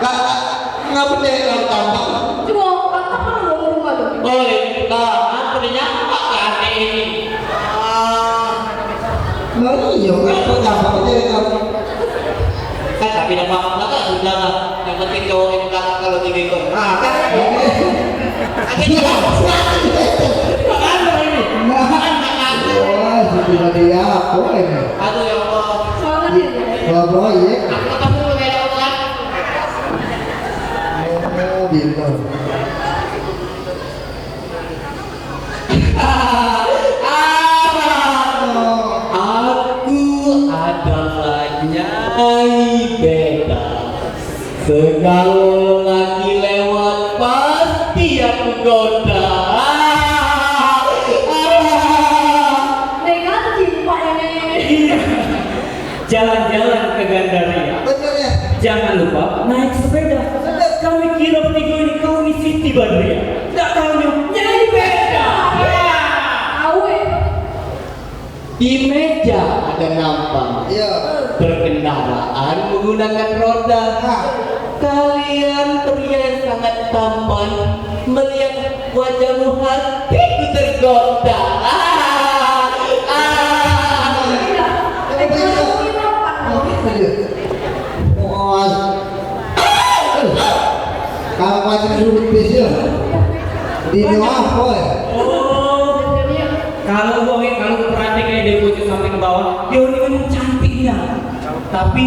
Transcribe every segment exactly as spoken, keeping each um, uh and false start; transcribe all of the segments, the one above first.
Kak, ngapa deh kau tambah? Cuma, apa kan mau rumah tu? Oi, lah, apa dia nyapa ke anak ini? Ah. Lah, iya, ngapa tambah aja kau? Kan tapi dah paham lah, kan, sudah lah. Yang penting cowok yang belakang kalau tiga ekor. Nah, kan? Akhirnya, apa ini? Nah. Wah, sudah dia apa ini? Aduh, ya Allah. Wah, iya. Aku tak perlu kayak orang. Oh, gitu. Aku adalah Nyai Beda. Segalo laki lewat pasti aku goda. Negatif, Pak, ini. Iya. Jalan-jalan ke Gandaria. Bener ya? Jangan lupa naik sepeda. Bener. Kami kira bertiga ini kaum Siti Badriah. Ndak taunya Nyai Beda. Awe. Di meja ada nampan. Iya. Berkendaraan menggunakan roda. Nah. Kalian pria yang sangat tampan, melihat wajahmu hatiku tergoda. Ah, ah. Iya. Iya. Wah. Kalau macam dulu bis ya. Di bawah, boy. Oh. Kalau wong, kalau perhatiin kayak dia bocah sampai ke bawah, dia ini memang cantiknya. Tapi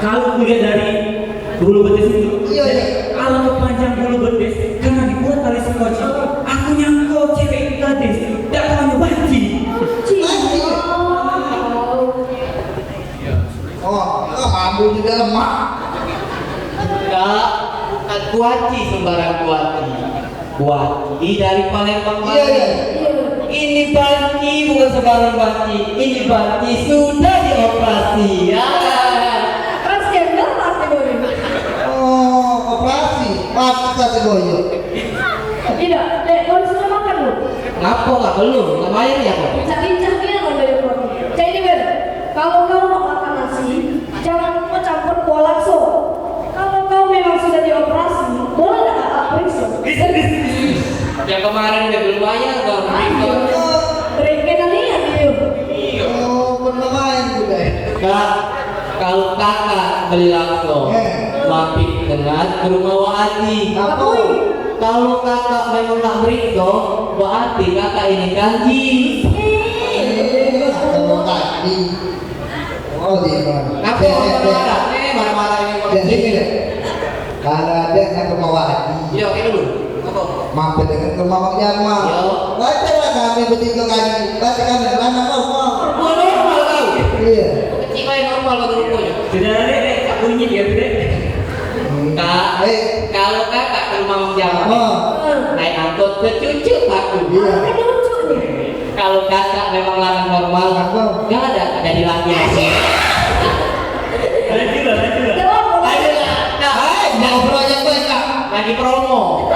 kalau kulihat dari bulu betis itu, iya, iya, kalau kepanjang bulu betis karena dibuat tali scotch, aku nyangko cewek itu gadis, dak taunya banci. Banci. Oh, oh, mambu juga lemak. Enggak, bukan kuaci sembarang kuaci. Kuaci dari Palembang. Iya, iya. Ini banci bukan sembarang banci. Ini banci sudah dioperasi. Ya. Transgender pasti boleh. Oh, operasi. Pantas sih boyo. Tidak, dek, kau sudah makan belum? Ngapa lah belum? Lumayan ya kok. Lincah-lincah dia lo dari perut. Cak ini, Ber. Kalau kau nak makan nasi, jangan lupa campur kuah lakso. Kalau kau memang sudah dioperasi, boleh tak kakak periksa? Yang kemarin udah belum bayar, Bang. Ayo, berikan kalian itu. Iya. Oh, pernah main juga ya? Kak, kalau kakak beli lakso, eh, mampir dengan ke rumah Wak Haji. Apa? Kalau kakak memang nak meriksa, berarti kakak ini ganji. Eh, kalau ganji. Oh, dia. Kenapa marah-marah? Eh, marah-marah ini. Sini deh. Kalau ada nak ke rumah Wak Haji. Iya, ini dulu. Apa? Mampir dengan ke rumah Bang Jamal. Iya. Wajar lah kami bertiga kali. Berarti kami beranak normal. Oh, normal kau? Iya. Kecil kau yang normal kau rupanya. Sudah ada dek, tak bunyi dia tu dek. Hmm. Kak, eh, kalau kakak ke rumah Bang Jamal, oh, naik angkot ke cucu aku. Iya. Apa cucu ni? Kalau kakak memang lanang normal, apa? Gak ada, ada di laki. Lanjut lah, lanjut lah. Tidak apa-apa. Lanjut lah. Nah, hai, jangan proyek gue, Kak. Lagi promo.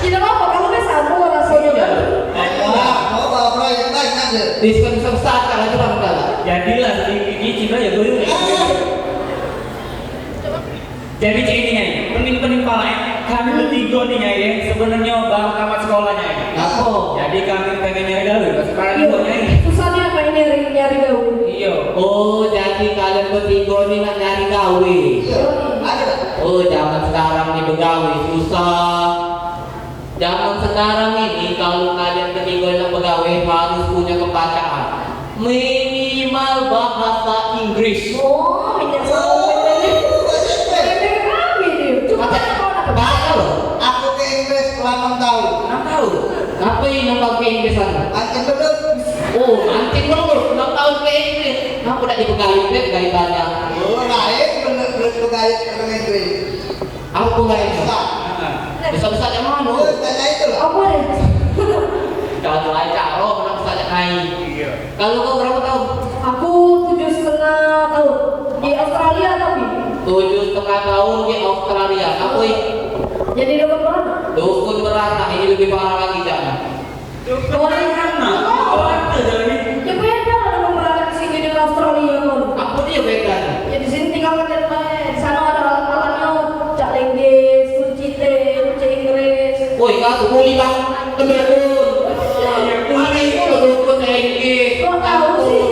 Tidak apa-apa, kamu kan sambung rasanya kan. Lanjut lah. Wah, mau bawa proyek banyak deh. Diskon besar-besar, Kak. Lanjut lah, Kak. Jadilah, sedikit cina ya, gue. Ah. Jadi cak ini, Nyai, pening-pening pala, eh. Kami bertiga nih, Nyai, eh, sebenarnya baru tamat sekolah, Nyai. Apo? Jadi kami pengen nyari gawe, pas sekarang juga, Nyai. Susah nih apa ini nyari, nyari gawe? Iya. Oh, jadi kalian bertiga nih nak nyari gawe? Iya. Ada. Oh, zaman sekarang nih begawe susah. Zaman sekarang ini, kalau kalian ketiga nak begawe, harus punya kepacaan. Minimal bahasa Inggris. Oh, minyak sawit. Bebek kami ni. Cuma apa? Bahasa lo? Aku ke Inggris selama enam tahun. Enam tahun? Ngapain enam tahun ke Inggris sana? Anjing belut. Oh, anjing belut. Enam tahun ke Inggris. Kenapa tak dipegalit, Beb, gaitannya? Oh, lain belut, belut pegalit orang Inggris. Aku pun lain. Besar. Besar-besar yang mana? Oh, tanya itu lah. Apa ni? Kalau lain cak roh, nak besar cak naik. Iya. Kalau kau berapa tahun? Aku tujuh setengah tahun. Di Australia tapi. Tujuh setengah tahun di Australia. Apa ini? Jadi dukun beranak. Dukun beranak. Ini lebih parah lagi, Cak. Dukun beranak. Apa tu, Joni? Ya beda lah dukun beranak di sini dengan Australia, kan. Apa dia bedanya? Ya di sini tinggal pakai, di sana ada alat-alatnya. Aku muli bang, kedukun. Mana itu kedukun Inggris? Kok tahu sih?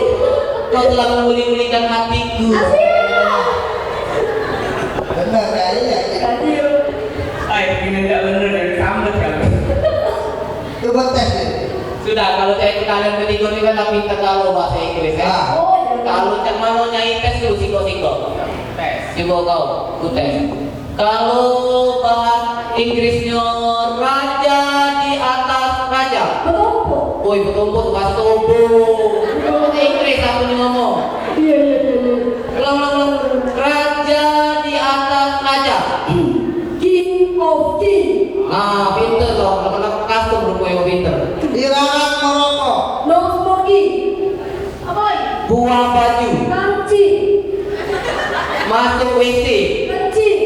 Kau telah memulihkan hatiku. Asik. Benar ya, iya. Tadi. Ay, ini nggak bener dari sambet kan. Coba tes deh. Sudah, kalau saya ke kalian bertiga ini kan pinter kalau bahasa Inggris ya. Ah. Oh, iya. Kalau cak mano nyai tes dulu siko-siko. Tes. Coba kau, ku tes. Kalau bahasa Inggrisnya raja di atas raja. Betumpuk. Woi, betumpuk bahasa tubuh. Bahasa Inggris aku ni ngomong. Iya, iya, iya, iya. Ulang, ulang, ulang. Raja di atas raja. King of king. Nah, pinter kau. Kena custom rupanya kau pinter. Dilarang merokok. No smoking. Apa? Buang baju. Kancing. Masuk W C. Kencing.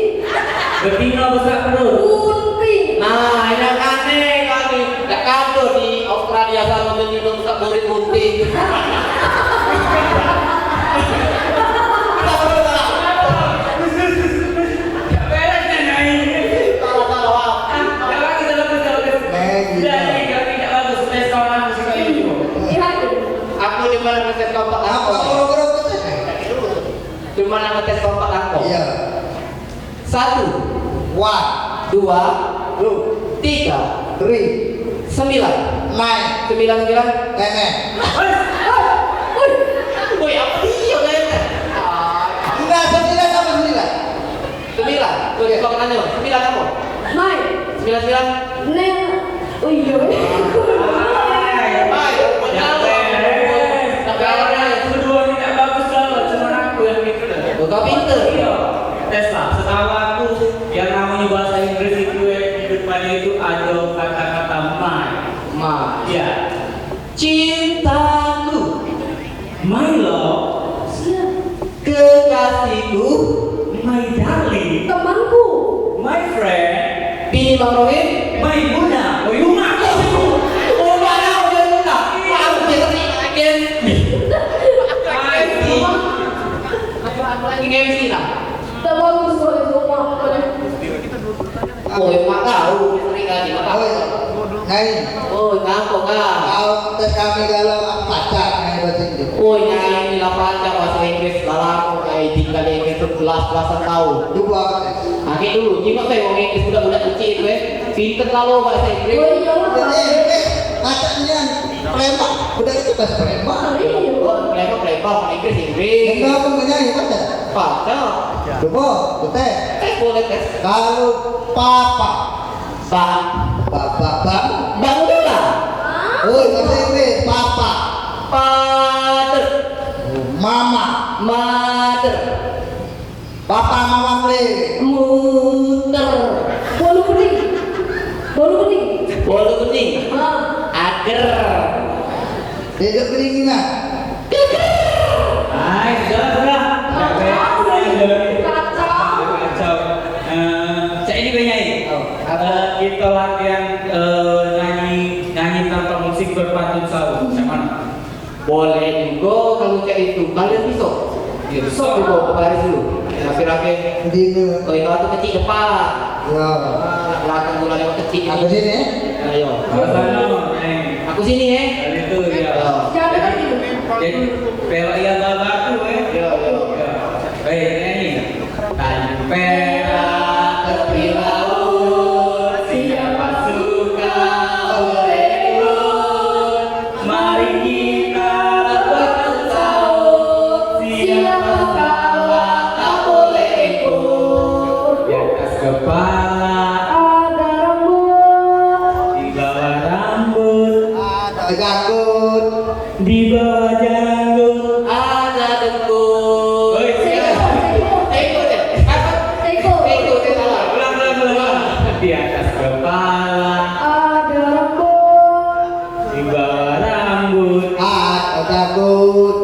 Betina besak perut. Bunting. Nah, ini aneh kali. Dak kado di Australia sana tu minum sak murid bunting. Beres dah, Nyai. Salah, salah, salah. Dah bagus, dah bagus, dah bagus. Eh, gila. Dah, Nyai, kami dah bagus. Sudah setahun aku suka ini. Iya. Aku cuma ngetes kompak aku. Apa? Boro-boro ngetes? Cuma ngetes kompak aku. Iya. Satu. One. Dua. Two. Tiga. Three. Sembilan. Nine. Sembilan, sembilan. Nine, nine. Woi, apa dia, nine? Enggak, sembilan apa sembilan? Sembilan. Tuh, di bawah nanya, sembilan apa? Nine. Sembilan, sembilan. Nine. Oh iya. Hai, hai, beres. Sekarang yang kedua ni tak bagus lah, cuma aku yang pinter. Kau pinter. Iya. Tes lah, setahu aku yang namanya bahasa Inggris itu, eh, di depannya itu ada kata-kata my. My. Iya. Cintaku. My love. Kekasihku. My darling. Temanku. My friend. Bini Bang Rohim. My Muna. Oh, Yuna. Oh, Muna, oh, Yuna. Maaf, dia tadi again. Hai, semua. Aku lagi nge-M C lah. Tak bagus, boleh semua. Boleh. Oi, mak tahu, sering ngaji, mak tahu. Oi, Nyai. Oi, ngapa, Kak? Kau tes kami kalau aku pacak, Nyai, bahasa Inggris. Oi, Nyai, ini lah pacak bahasa Inggris, lah lama, Nyai, tinggal di Inggris tu belas-belasan tahun. Coba aku tes. Nah, kayak dulu, nyimak, Nyai, orang Inggris budak-budak kecil tu, eh. Pinter kalau bahasa Inggris. Oh, iya, Mak. Jadi, eh, pacaknya Palembang, budak itu bahasa Palembang. Iya. Oh, Palembang, Palembang, Inggris, Inggris. Enggak, aku nggak nyanyi, pacak. Pacak. Coba, aku tes. Tes, boleh tes. Kalau papa. Ba. Ba, ba, ba. Bangun lah. Oi, bahasa Inggris, papa. Father. Mama. Mother. Papa mama beli. Muter. Bolu bening. Bolu bening. Bolu bening. Ah. Ager. Dedek beringin ah. Hai, sudah, sudah. Kacau. Kacau. Eh, cak ini penyanyi. Oh, apa? Eh, kita latihan, eh, nyanyi, nyanyi tanpa musik berpantun sahur. Macam mana? Boleh juga kalau cak itu. Kalian bisa? Ya, bisa. Coba berbaris dulu. Rapi-rapi. Dina. Oh, itu kecil depan. Ya. Ah, belakang gula lewat kecil. Aku sini, eh? Ayo. Ke sana, eh. Aku sini, eh? Dari itu, ya. Ya. Jangan dekat dulu. Jadi, pelok yang batu, eh? Ya, ya. Ya. Baik, ini. Tanjung Perak tepi laut, siapa suka boleh ikut. Mari kita berpantun sahur, siapa kalah tak boleh ikut. Di atas kepala ada rambut, di bawah rambut ada janggut, di bawah janggut ada dengkul. Oi, siapa? Ikut ya? Apa? Ikut. Ikut, saya salah. Ulang, ulang, ulang, ulang. Di atas kepala ada rambut. Di bawah rambut ada janggut.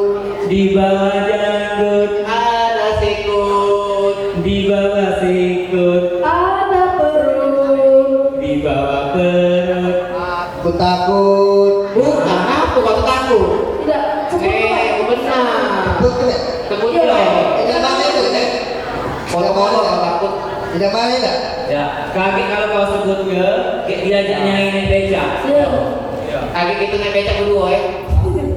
Di bawah janggut ada sikut. Di bawah sikut ada perut. Di bawah perut aku takut. Bukan aku, aku takut. Tidak, sebut. Eh, benar. Sebut, sebut. Sebut, iya. Tidak, tidak, tidak. Kalau, kalau takut. Tidak main dah. Ya, kagek kalau kau sebut ke, kek diajak nyai naik becak. Ya. Ya. Kagek kita naik becak berdua, eh.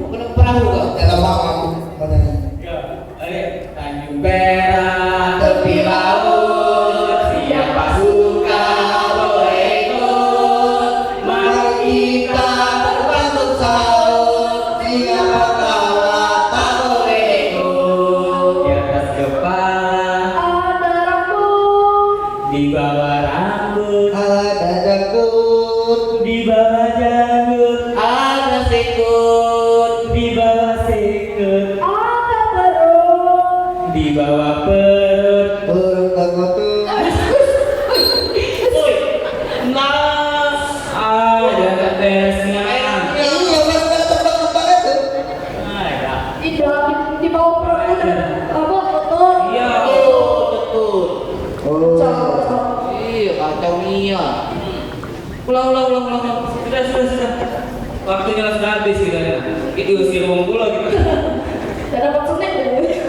Kena perahu kau. Dalam aku. Mana ni? Ya. Ayo. Tanjung Perak, tepi laut, siapa suka boleh ikut. Mari kita terbang ke laut, siapa kalah tak boleh ikut. Di atas kepala ada rambut, di bawah rambut ada janggut, di bawah janggut ada sikut, di bawah sikut ada perut, di bawah perut burung kangkung. Oi, nah, ah, jangan tes, nah. Iya, pas kena tebak-tebak itu. Ah, ya. Tidak, di, di bawah perut ada apa? Betul. Iya. Oh, betul. Oh. Cocok. Iya, kacau nian. Ulang, ulang, ulang, ulang, ulang. Sudah, sudah, sudah. Waktunya sudah habis kita. Kita diusir wong pula kita. Tidak dapat senek deh.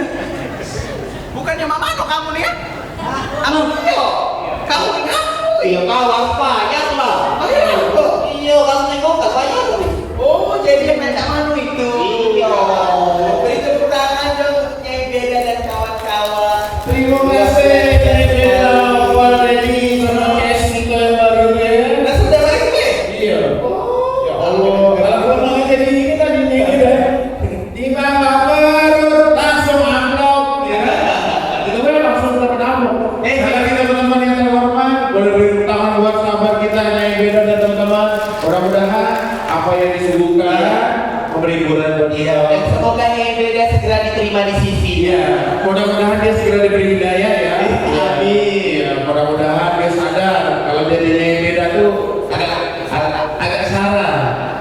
Bukannya mama no kamu nih ya? Aku iyo. Kamu ni kamu. Iyo, kawan banyak lah. Banyak kok. Iyo, kamu tengok tak banyak. Oh, jadi yang minta manu itu. Iyo. Beri tepuk tangan dong untuk Nyai Beda dan kawan-kawan. Terima kasih Nyai Beda, Pak Dedi, sama S kita yang baru ya. Nah, sudah lagi nih. Iya. Oh. Ya Allah, kalau belum lagi jadi ini tadi nih kita. Timbang lapar, langsung amplop, ya kan? Itu kan langsung terpenamuk. Eh, sekali lagi teman-teman yang terhormat, boleh beri tepuk tangan buat sahabat kita yang beda dan teman-teman. Mudah-mudahan apa yang disuguhkan memberi hiburan buat kita. Iya, dan semoga yang beda segera diterima di sisi. Iya, mudah-mudahan dia segera diberi hidayah.